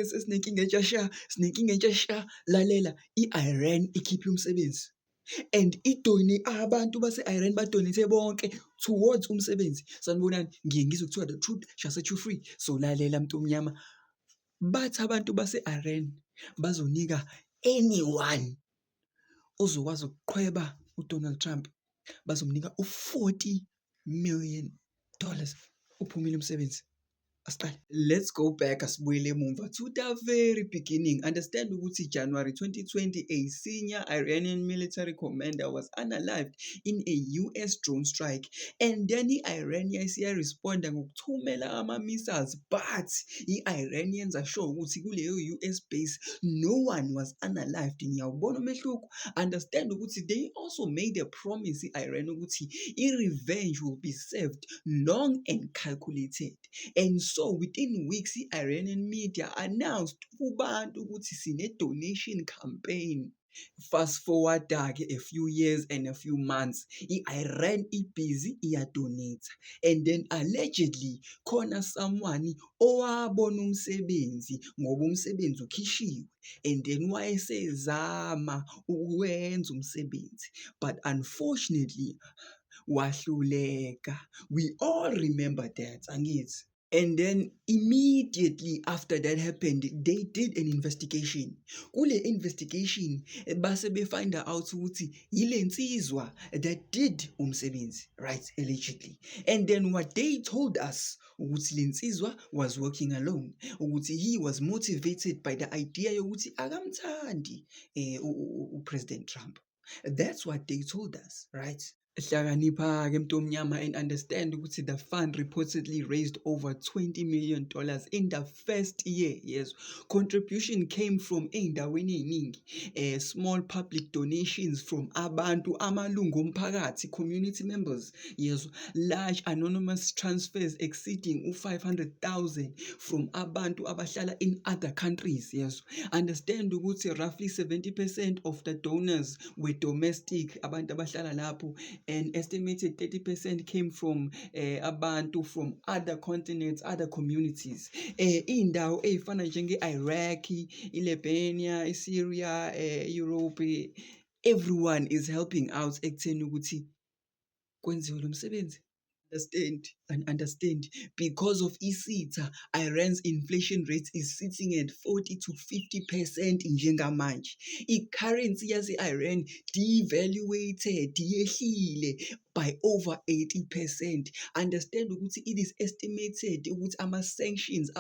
yes sinenkinga entsha sinenkinga entsha lalela i-Iran ikhiphe umsebenzi and abantu base-Iran badonate bonke towards umsebenzi. Sanibonani, ngiye ngizwe kuthiwa the truth shall set you free. So lalela mntu omnyama, bathi abantu base-Iran bazonika anyone ozokwazi ukuqhweba uDonald Trump, bazomnika u-$40 million. Uphumile umsebenzi. Asiqale. Let's go back asibuyele emuva to the very beginning. Understand ukuthi January 2020 a senior Iranian military commander was unalived in a US drone strike, and then i-Iran responda ngokuthumela ama-missiles, but i-Iranians are sure ukuthi kuleyo US base no one was unalived. Ngiyawubona umehluko. Understand ukuthi they also made a promise i-Iran ukuthi i-revenge will be served long and calculated. And so within weeks, i-Iranian media announced kubantu ukuthi sine-donation campaign. Fast forward a few years and a few months, i-Iran busy iyadonate, and then allegedly khona someone owabona umsebenzi ngoba umsebenzi ukhishiwe, and then wayesezama ukwenza umsebenzi, but unfortunately wahluleka. We all remember that, angithi? And then immediately after that happened, they did an investigation. Kule investigation, base find out ukuthi yile nsizwa that did umsebenzi, right? Allegedly. And then what they told us, ukuthi le nsizwa was working alone, ukuthi he was motivated by the idea yokuthi akamthandi President Trump. That's what they told us, right? Hlakanipha-ke mntu omnyama and understand ukuthi the fund reportedly raised over $20 million in the first year. Yes, contribution came from ey'ndaweni ey'ningi, small public donations from abantu amalungu omphakathi, community members. Yes, large anonymous transfers exceeding u-500,000 from abantu abahlala in other countries. Yes, understand ukuthi roughly 70% of the donors were domestic, abantu abahlala lapho, and estimated 30% came from abantu from other continents, other communities. Indawo ey'fana njenge-Iraq, i-Lebanon, i-Syria, Europe, everyone is helping out ekutheni ukuthi kwenziwe lo msebenzi. Understand, because of isitha, Iran's inflation rate is sitting at 40 to 50% njengamanje. I-currency yase-Iran devaluated, yehlile by over 80%. Understand ukuthi it is estimated ukuthi ama-sanctions